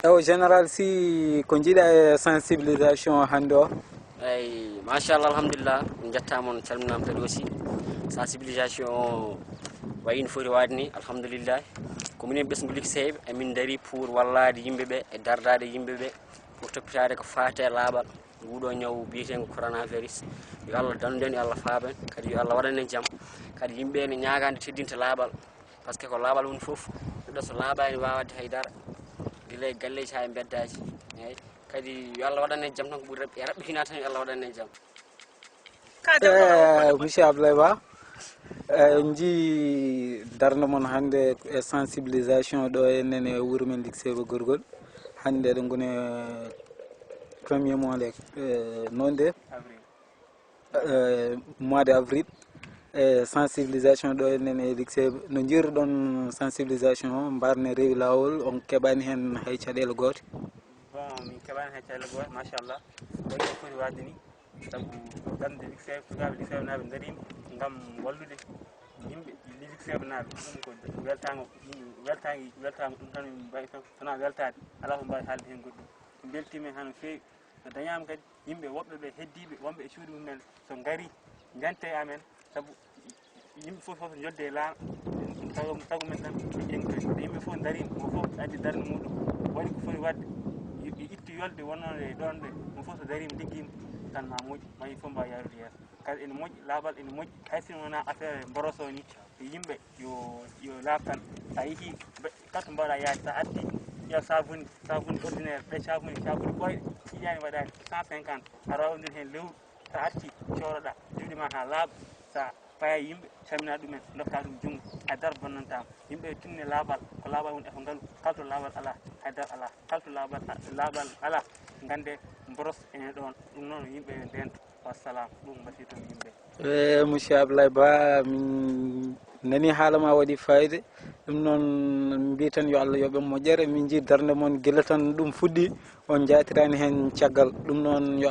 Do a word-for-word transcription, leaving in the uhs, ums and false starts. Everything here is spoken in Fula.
Ewo général, si ko njiɗa e sensibilisation hannde o? Eyi, machallah, alhamdulillah, min njettaama, on calminaama kadi aussi. Sensibilisation o wayi no foti waade ni, alhamdulillah. Ko minen ɓesngu Likseeɓe, emin ndari pour wallaade yimɓe ɓe e dardaade yimɓe ɓe pour toppitaade ko faati e laaɓal nguɗo ñaw biyeteengo coronavirus. Yo Allah dandu en, yo Allah faaben, kadi yo Allah waɗan en jam. Kadi yimɓe ene ñaagaande teddinte laaɓal, parce que ko laaɓal woni fof. Neɗɗo so laaɓaani waawaa waɗde hay dara, gila e galleeji haa e mbeddaaji. Eyi, kadi yo Allah waɗan en jam tan, ko ɓuri raɓɓi-, raɓɓitinaa tan, yo Allah waɗan en jam. Ka jam, eh, monsieur Ablaye Ba, eh, en njii darnde mon hannde e sensibilisation ɗo e nene wuro men Likseeɓe Gorgol. Hannde eɗen ngoni e premier mois de, eh, non de, avril. Eh, mois de avril. E sensibilisation ɗo e nene Likseeɓe. No njiiruɗon sensibilisation o, mbarne rewi laawol, on keɓaani heen hay caɗeele goote? Bon, min keɓaani hay caɗeele goote, machallah. Ko wayi no foti waɗde ni, sabu darnde Likseeɓe, sukaaɓe Likseeɓe naaɓe ndariima ngam wallude yimɓe Likseeɓe naaɓe. Ɗum ko weltaango, weltaango, weltaango, ɗum tan min mbawi tan, so wonaa weltaade, alaa ko mbaawi haalde heen goɗɗum. Min mbeltiima heen no feewi. No dañaama kadi yimɓe woɓɓe ɓe heddiiɓe, wonɓe e cuuɗi mumen, so ngari, njante e amen, sabu yimɓe fof, fof njodde e laamu, tago, tago men tan, ɓe ƴeeŋtoy. So yimɓe fof ndariima, mo fof addi darnde muɗum, waɗi ko foti waɗde, yo, yo ittu yolde wonnode e ɗoon ɗe, mo fof so dariima, liggiima, tan ma moƴƴu, ma yimɓe fof mbaawa yaarude yeeso. Kadi ene moƴƴi, laaɓal ene moƴƴi, hay sinno wonaa affaire mboros o ni, yimɓe yo, yo laaɓ tan. So a yehii, be-, kala to mbaawɗaa yaade, so a artii, ƴeew saabunnde, saabunnde ordinaire, ɓe saabunnde, saabunnde ɓooyɗe, ƴiiƴaani waɗaani cent cinquante, a waawaa wondude heen lewru, so a artii, coodoɗaa, juuɗe ma haa laaɓa, so a payaa yimɓe, calminaa ɗumen, ndokkaa ɗum junngo, hay dara bonnantaa ma. Yimɓe tinne laaɓal, ko laaɓal woni e ko ngalu, kala to laaɓal alaa, hay dara alaa, kala to laaɓal, laaɓal alaa, nganndee mboros ene ɗoon, ɗum noon yimɓe yo ndeento. Wassalam, ɗum mbasiyton yimɓe. E, monsieur Ablaye Ba, min nani haala ma waɗi fayida. Ɗum noon, min mbiy tan yo Allah yoɓ en moƴƴere. Min njii darnde mon gila tan ɗum fuɗɗi, on njaatiraani heen caggal. Ɗum noon yo